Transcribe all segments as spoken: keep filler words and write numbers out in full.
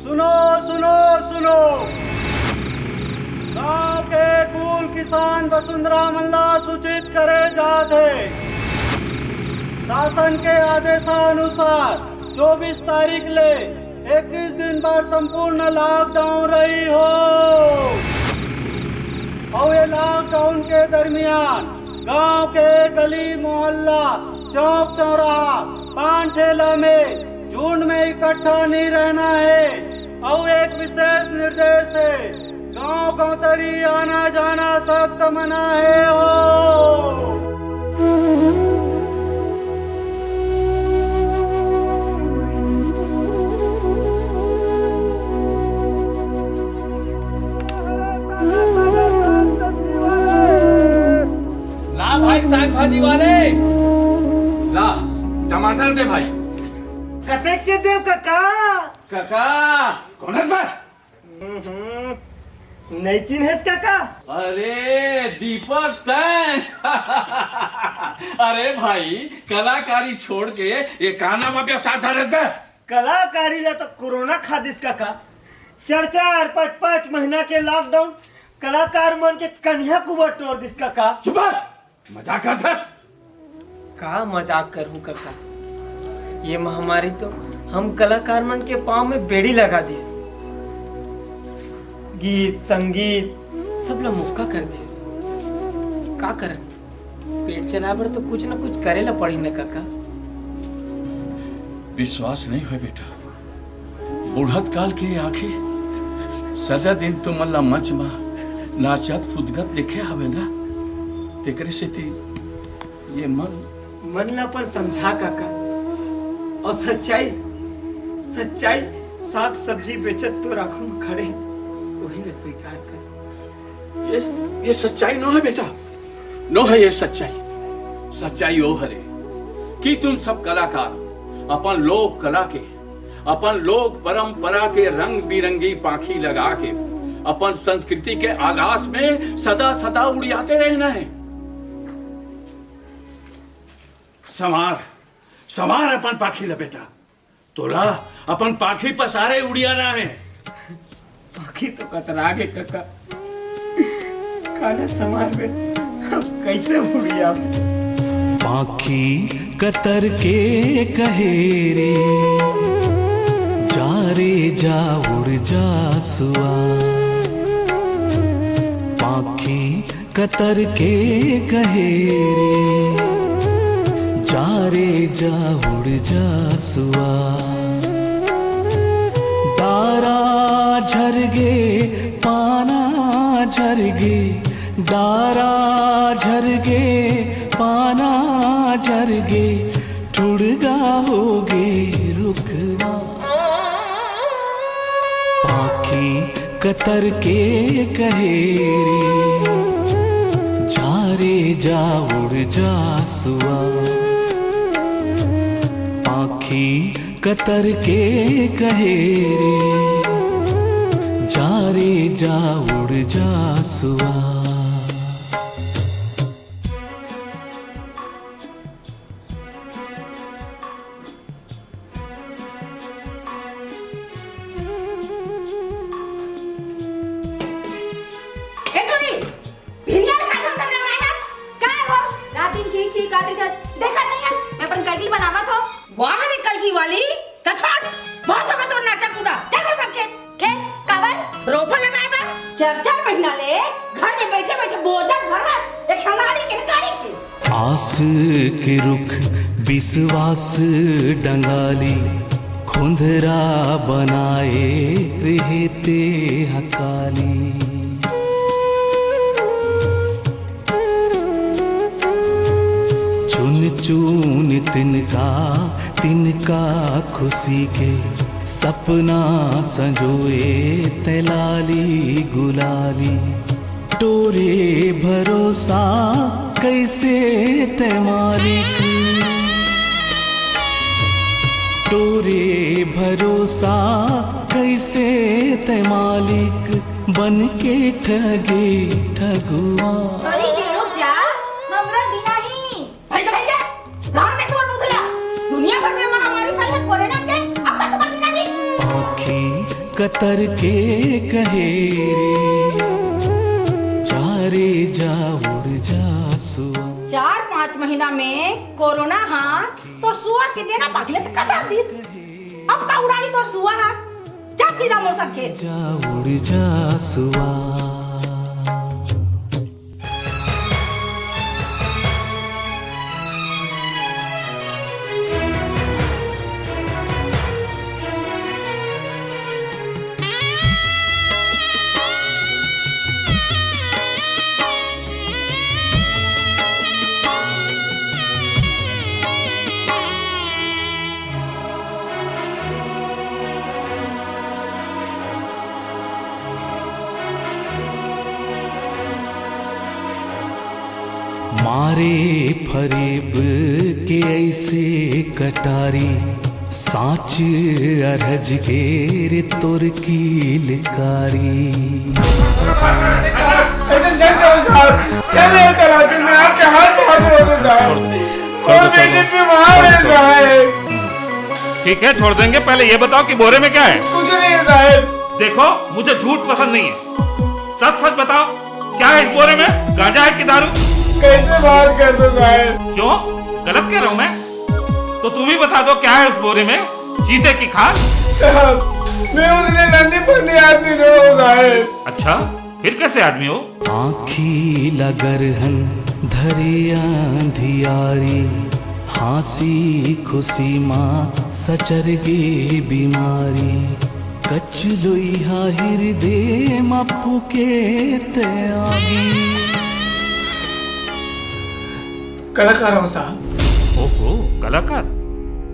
सुनो, सुनो, सुनो। गांव के कुल किसान वसुंधरा मन ला सूचित करे जात हे। शासन के आदेशानुसार चौबीस तारीख ले इक्कीस दिन बर संपूर्ण लॉकडाउन रही हो। अउ ये लॉकडाउन के दरमियान गांव के गली मोहल्ला, चौक चौराहा, पान ठेला में झुंड में इकट्ठा नहीं रहना है। अउ एक विशेष निर्देश है, गांव गौतरी आना जाना सख्त मना है हो। ला भाई साग भाजी वाले, ला टमाटर दे भाई। कतेक के देव कका? कका, कोन हस बे? हम्म, नहीं चिन्हेस कका? अरे दीपक तैं। अरे भाई, कलाकारी छोड़ के ये का नाम अभी साथ धरत बे? कलाकारी ला तो कोरोना खा दिस कका। चार चार पाँच पाँच महीना के लॉकडाउन कलाकार मन के कन्या कुबर टोर दिस कका। चुप रह! मजाक करथस? का मजाक करहूं कका, ये महामारी तो हम कलाकार मन के पांव में बेड़ी लगा दिस। गीत संगीत सब ला मुक्का कर दिस। का करन, पेट चलाए बर तो कुछ न कुछ करे ला पड़ही न कका। विश्वास नहीं होय बेटा, बुढ़त काल के आखिर सदा दिन तुमन ला मंच मा नाचत फुदकत देखे हवे ना, तेकरे सेती ये मन मन ला अपन समझा कका, अउ सच्चाई, सच्चाई साग सब्जी बेचत तो राखू में खड़े, वही ला स्वीकार कर। ये, ये सच्चाई नो है बेटा, नो है ये सच्चाई। सच्चाई वो हरे कि तुम सब कलाकार अपन लोक कला के, अपन लोक परंपरा के रंग बिरंगी पाखी लगा के अपन संस्कृति के आकाश में सदा सदा उड़ियाते रहना है। संवार, संवार अपन पाखी ला बेटा, तोला अपन पाखी पसारे उड़ियाना है। पाखी तो कतरा गे कका, काला संवार में अब कैसे उड़िया? पाखी कतर के कहे रे, जा रे जा उड़ जा सुआ। पाखी कतर के कहे रे, जा रे जा उड़ जा सुआ। डारा झरगे पाना झरगे, डारा झरगे पाना झरगे, ठुड़गा होगे रुखवा। पाखी कतर के कहे रे, जा रे जा उड़ जा सुआ। पाखी कतर के कहे रे, जा रे जा उड़ जा सुआ। ए टुरी, भिनिया में का ढमढम लगाए हस? काय हो? रात दिन चीं चीं करत रहिथस, देखत नइ हस? मैं अपन कलगी बनावत हंव। वाह रे कलगी वाली, त छोड़, बहुत होगे तोर नाचा कूदा, चल घर सब खेत। खेत काबर? रोपा लगाए बर। चार चार महीना ले घर में बैठे बैठे बोझा भरत, एक सनाड़ी के काड़ी के। आस के रुख बिसवास डंगाली, खुंधरा बनाए रेहे ते ह काली। चुन चुन तिनका तिनका खुशी के, सपना संजोए तैं लाली गुलाली। टोरे भरोसा कैसे तैं मालिक, टोरे भरोसा कैसे तैं मालिक, बन के ठगे ठगुआ। अरे ये रुक जा, हमरा दिना ही। भाई के, भाई के, राम ने तोर मुदला। दुनिया भर में महामारी फैला कोरोना के, अब तक तो बंदी नहीं। पाखी कतर के कहे रे, जा रे जा, उड़ जा सुआ। चार पाँच महीना में कोरोना हा तोर सुआ के देना पाकिले त कतर दिस। अब का उड़ाही तोर सुआ हा? जा सीधा मोर संग खेत। जा उड़ जा सुआ। मारे फरेब के ऐसे कटारी, साँच अरझ गे रे तोर किलकारी। ऐसे जन करो साहब, चल रहे तलाशी में, आपके हाथ पहुंच रहे हो साहब। छोड़ दो, और छोड़ दो, बेटी बीमार है साहब। ठीक है, छोड़ देंगे। पहले ये बताओ कि बोरे में क्या है? कुछ नहीं है साहब। देखो, मुझे झूठ पसंद नहीं है, सच सच बताओ, क्या है इस बोरे में? गांजा है कि दारू? कैसे बात कर दो साहब? क्यों, गलत कह रहा हूँ मैं? तो तुम ही बता दो, क्या है उस बोरे में? चीते की खाल? साहब, मैं उतने नन्ही पन्नी आदमी नहीं हूँ साहब। अच्छा, फिर कैसे आदमी हो? आँखी ला गरहन धरे अंधियारी, हाँसी खुशी मा सचर गे बीमारी, कचलोई हा हिरदे मा फूके ते आगी। कलाकार हूँ साहब। ओहो, कलाकार?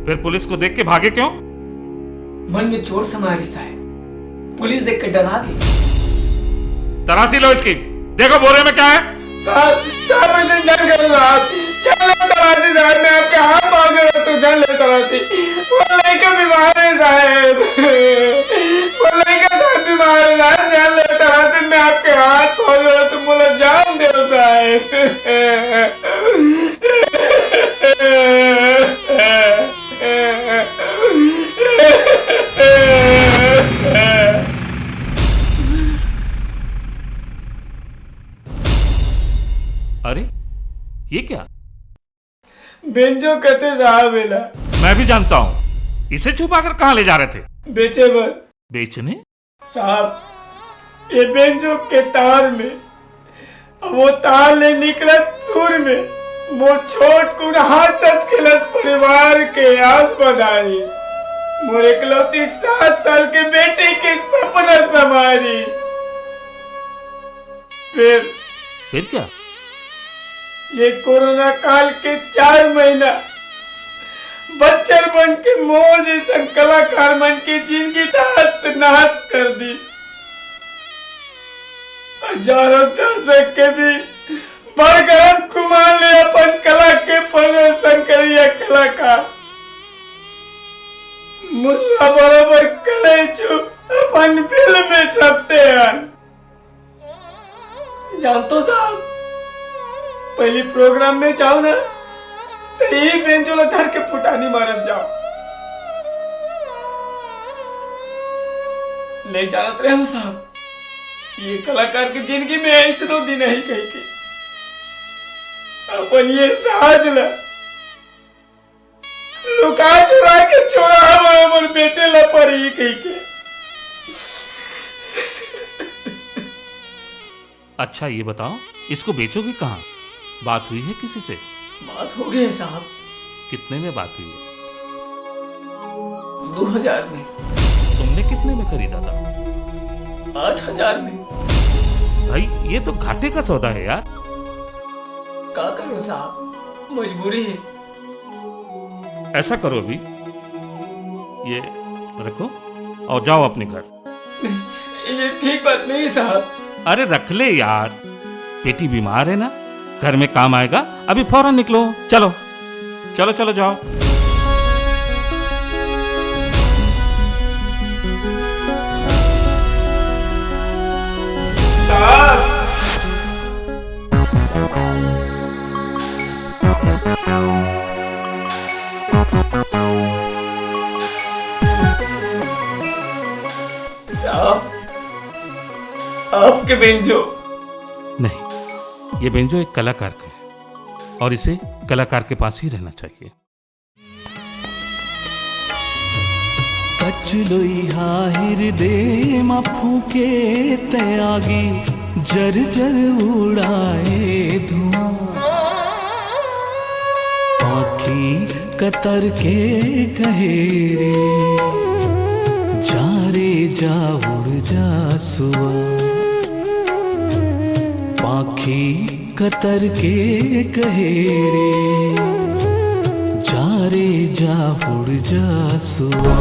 फिर पुलिस को देख के भागे क्यों? मन में चोर समा रिहिस हे। पुलिस देख के डरा गे। तलाशी लो इसकी, देखो बोरे में क्या है। साहब, साहब, ऐसे जान करो साहब, चल लो तलाशी साहब, मैं आपके हाथ पाँव जोड़त हूँ, जान लो तलाशी। वो लड़का बीमार है साहब, वो लड़का साहब बीमार है साहब, जान लो तलाशी, मैं आपके हाथ पाँव जोड़त हूँ, बोलो जान दो साहब। अरे, ये क्या? बेंजो कथे साहब एला। मैं भी जानता हूँ। इसे छुपाकर कहाँ ले जा रहे थे? बेचे बर। बेचने? साहब, ये बेंजो के तार में, वो तार ले निकलत सुर में, मोर छोट कुन हंसत खेलत परिवार के आस बधाई, मोर एकलौती सात साल के बेटी के सपना समारी। फिर फिर क्या? ये कोरोना काल के चार महीना बच्चर बन के मोर जैसन कलाकार मन के जिंदगी तहस नहस कर दी। हजारों दर्शक के भी बड़गरम कुमार ले अपन कला के प्रदर्शन करिया कलाकार मुसवा बरोबर करे चुप अपन फिल्म में सबते हन। जानतो साहब, पहली प्रोग्राम में जाओ ना, तो यही बेंजो ला धर के फुटानी मारत जाओ। ले जानत रहे हो साहब, ये कलाकार की जिंदगी में ऐसनो दिन ही कही के अपन ये साज ला लुका चुरा के चोरा बरोबर बेचे ला परी कही के। अच्छा, ये बताओ, इसको बेचोगे कहाँ? बात हुई है किसी से? बात हो गई है साहब। कितने में बात हुई है? दो हजार में। तुमने कितने में खरीदा था? आठ हजार में। भाई, ये तो घाटे का सौदा है यार। का करूं साहब, मजबूरी है। ऐसा करो अभी, ये रखो और जाओ अपने घर। ये ठीक बात नहीं साहब। अरे रख ले यार, बेटी बीमार है ना, घर में काम आएगा। अभी फौरन निकलो, चलो, चलो, चलो, जाओ। साहब। साहब, आपके बेंजो। नहीं, ये बेंजो एक कलाकार का है और इसे कलाकार के पास ही रहना चाहिए। कचलोई हा हिरदे म फूके तै आगी, जर जर उड़ाए धुआं। पाखी कतर के कहे रे, जा रे जा उड़ जा सुआ। पाखी कतर के कहे रे, जा रे जा उड़ जा सुआ।